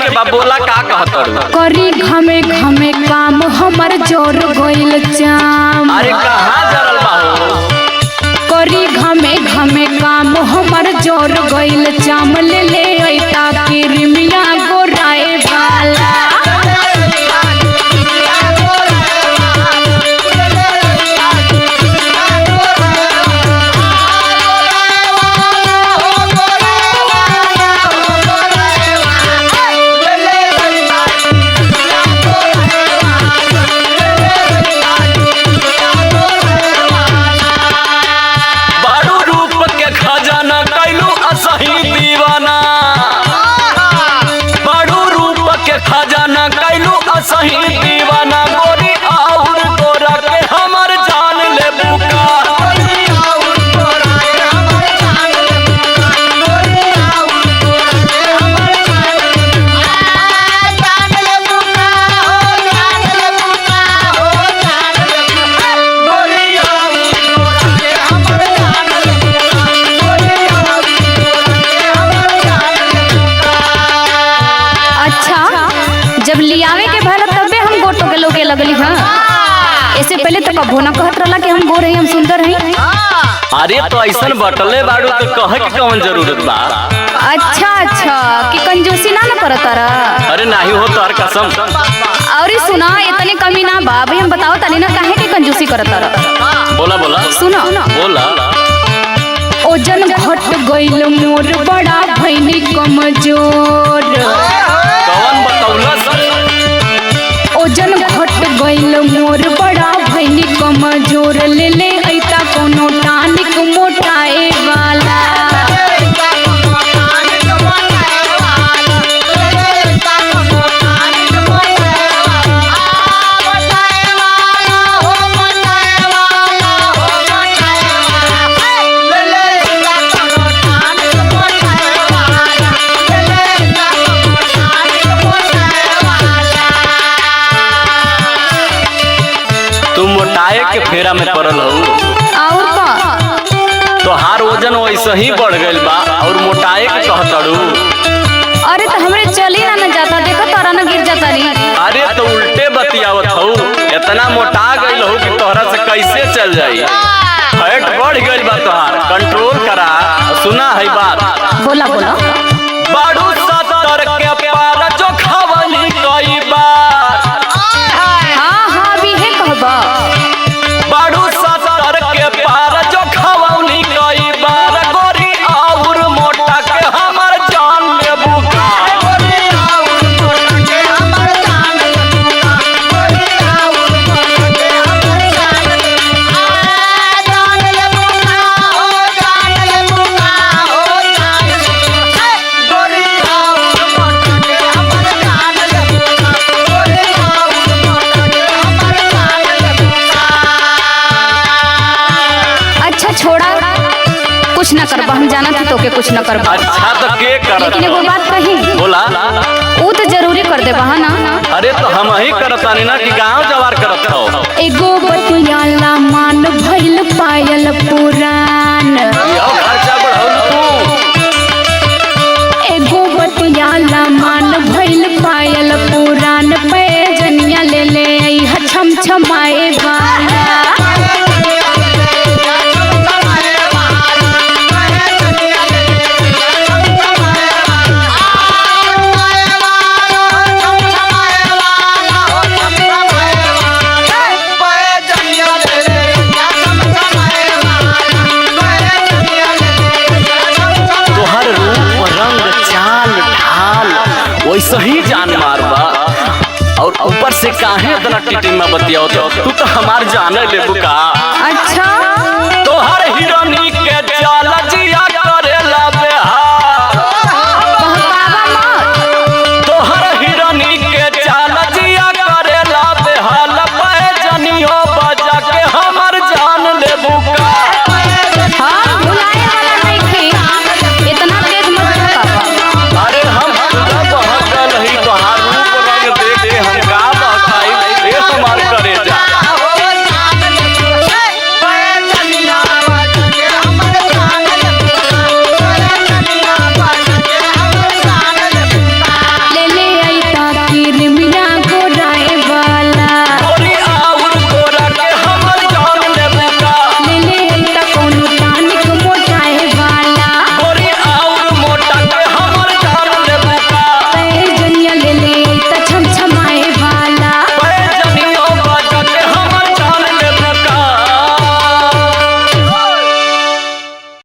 के बा, बोला का कहत? करी घमे घमे काम हमर जोर गइल चाम। अरे कहाँ जरल बा हो? करी घमे घमे काम हमर जोर गइल चाम, ले ले अइता किरमिया गोराए वाला। बारू रूप के खजाना कैलू असही दीवाना, बारू रूप के खजाना कैलू असही दीवाना, गोरी आउर गोरा के हमर जान ले बुका। अच्छा, जब लियावे के भला तबे हम गोटो के लोगे लगली। हाँ, ऐसे पहले तो कबो ना कहत रहला कि हम गोर हई, हम सुंदर हई। अरे तो ऐसन बटले बारू तो कहे के कौन जरूरत बा? अच्छा अच्छा, कि कंजूसी ना ना करत तारा? अरे नाही हो तोहर कसम। और सुना, इतने कमी ना बा भाई, हम बताओ तानी ना काहे के कंजूसी करत तारा? बोला बोला। सुनो। बोला। ओजन घट गइल मोर, बड़ा भइनी कमजोर। कौन बतौलस? ओजन घट गइल मोर, बड़ा भइनी कमजोर, ले ले अइता कोनो टानिक मोटाए वाला। तू मोटाए के फेरा में पड़ल हो। और का? तोहार वजन वैसे ही बढ़ गइल बा और मोटाए के कहतड़ू। अरे तो हमरे चली ना ना जाता, देखो तारा ना गिर जाता नी। अरे तो उल्टे बतियावत हूँ, इतना मोटा गइल हो कि तोहरा से कैसे चल जाई? फैट बढ़ गइल बा तोहार, कंट्रोल करा। सुना है बात? बोला बोला। बाड़ू 70 के पार जो खवली कई बार। हाँ हाँ, अभी है कहबा। बाड़ू 70 के पार जो खवली कई बार, गोरी और मोटा के हमर जान लेबू का? अच्छा छोड़ा, कुछ ना करबा, हम जाना थी तोके कुछ ना करबा। अच्छा तो के करत? लेकिन एगो बात कही। बोला। ऊ तो जरूरी कर देबा है ना? अरे तो हम ही करतानी ना कि गांव जवार करत हो? एगो बतियाला मान भइल पायल पुरान। यो खर्चा बढ़ौल तू। एगो बतियाला मान भइल पायल पुरान, पैजनिया ले ले अइहा छम छमाए वाला। तोहर रूप रंग चाल ढाल वैसे ही जान मारबा और ऊपर से काहे इतना टिटिमा बतियाओ? तो तू तो हमार जाने लेबू का? अच्छा।